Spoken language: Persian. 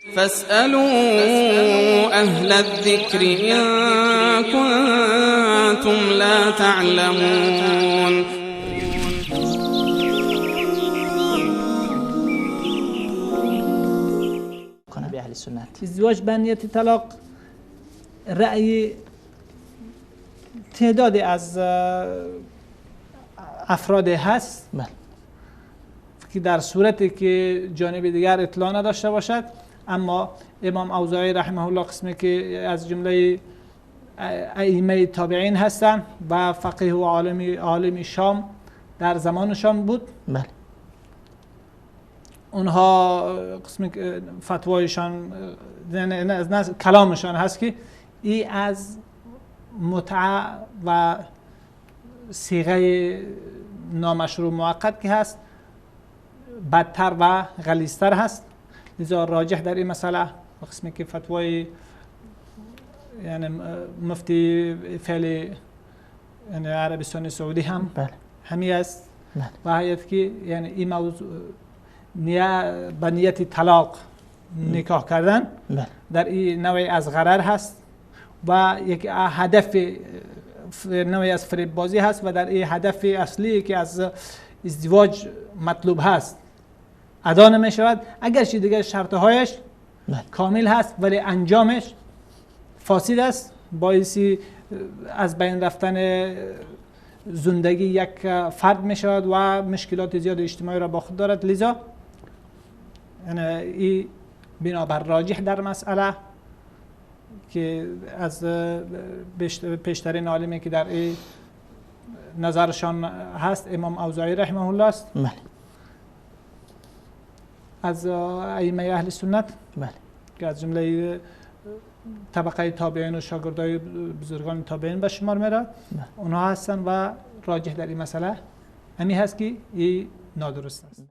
فاسألوا أهل الذكر إن كنتم لا تعلمون. اهل سنت ازدواج به نیت طلاق رأی تعدادی از افراد هست بله. که در صورتی که جانب دیگر اطلاع نداشته باشد، اما امام اوزاعی رحمه الله قسمی که از جمله ائمه تابعین هستند و فقیه و عالم شام در زمان شام بود، بله. اونها قسمی فتوایشان کلامشان هست که ای از متعه و صیغه نامشروع موقت که هست بدتر و غلیظتر هست. لذا راجح در این مسئله قسمی که فتوای یعنی مفتی فعلی یعنی عربستان سعودی هم بله. همی است بله. و هیئت که یعنی این موضوع به نیت طلاق نکاح کردن بله. در این نوعی از غرر هست و یک هدف نوعی از فریب بازی هست و در این هدف اصلی که از ازدواج مطلوب هست ادا نمی شود، اگرچه دیگر شرطهایش بله. کامل هست ولی انجامش فاسد است، باعث از بین رفتن زندگی یک فرد می شود و مشکلات زیاد اجتماعی را با خود دارد. لذا یعنی این بنابر راجح در مسئله که از پیشترین عالمی که در این نظرشان هست امام اوزاعی رحمه الله است، بله. از ائمه اهل سنت، بله. که از جمله طبقه تابعین و شاگردای بزرگان تابعین به شمار میره، بله. اونها هستن و راجح در این مسئله همی هست که این نادرست است.